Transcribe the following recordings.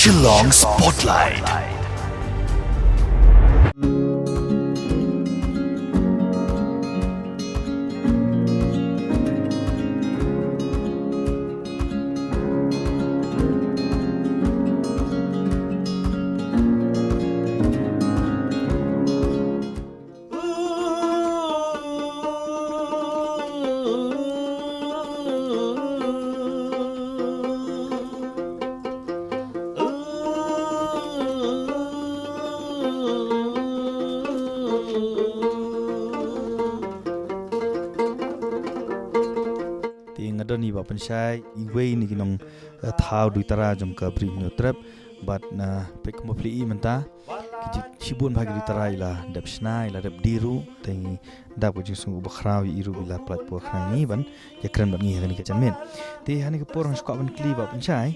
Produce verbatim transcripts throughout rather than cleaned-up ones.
Shillong Spotlight. Te nga don i Bah Pynshai, iwei na ki nong, eh, thaw duitara jong ka Bri Hynñiewtrep, bad na peit kumba phi i mynta, ki ji-, shibun bha ki duitara i la dep shna, i la dep die ruh, te ngi dap ka jingsngew bakhraw ïa i ruh i la pynlait por khnang ïa ngi ban ïakren bad ngi ha kane ka janmiet. Te ha kane ka por nga sngewkwah ban kylli Bah Pynshai,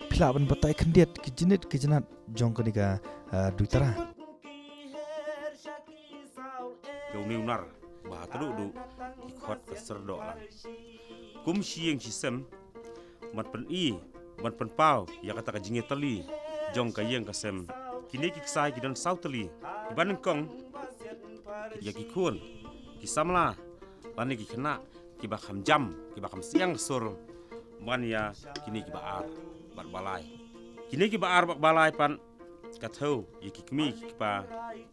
phi lah ban batai khyndiat ki jingit ki jingat jong kane ka, ah, duitara. Jong une u nar ba ha taduk duk ki khot ka syrdoh lang. Kum shi ïing shi sem, ban pyni, ban pynpaw ïa kata ka jingïatylli jong ka ïing ka sem. Kine ki ksai ki don saw tylli, kiba nyngkong ïa ki khun, ki samla, lane ki khynnah kiba kham jam, kiba kham siang sur, ban ïa kine kiba ar bad ba lai. Kine kiba ar bad ba lai pat ka thew ïa ki kmie ki kpa,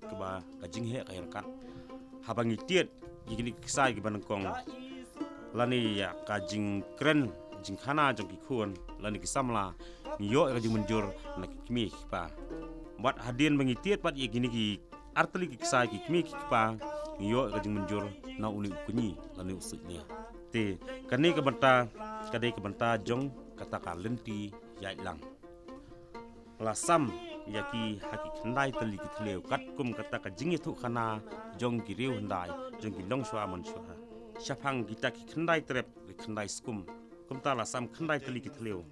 kiba ka jingheh ka ïarkat. Haba ngi tied ïa kine ki ksai kiba nyngkong, lane ïa ka jingkren jingkhana jong ki khun lane ki samla, ngi ïoh ïa ka jingmynjur na ki kmie ki kpa. Bad hadien ba ngi tied pat ïa kine ki ar tylli ki ksai ki kmie ki kpa, ngi ïoh ïa ka jingmynjur na une u kñi lane u suidñia. Te kane ka bynta ka dei ka bynta jong kata ka lynti ïaid lang. La sam ïa ki ha ki khyndai tylli ki thliew katkum kata ka jingïathuhkhana jong ki riewhyndai, jong ki nongshwa manshwa, shaphang kita ki khyndai trep, ki khyndai skum. Kumta la sam khyndai tylli ki thliew.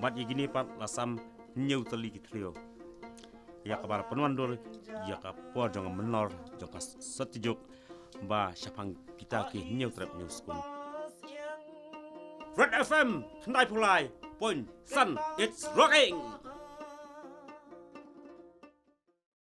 Bad ïa kine pat la sam hynñiew tylli ki thliew. Ïa kaba la pynwandur ïa ka por jong ka mynnor jong ka Sothijuk, ba shaphang kita ki hynñiew trep hynñiew skum. Red F M khyndai phew lai point san, it's rocking.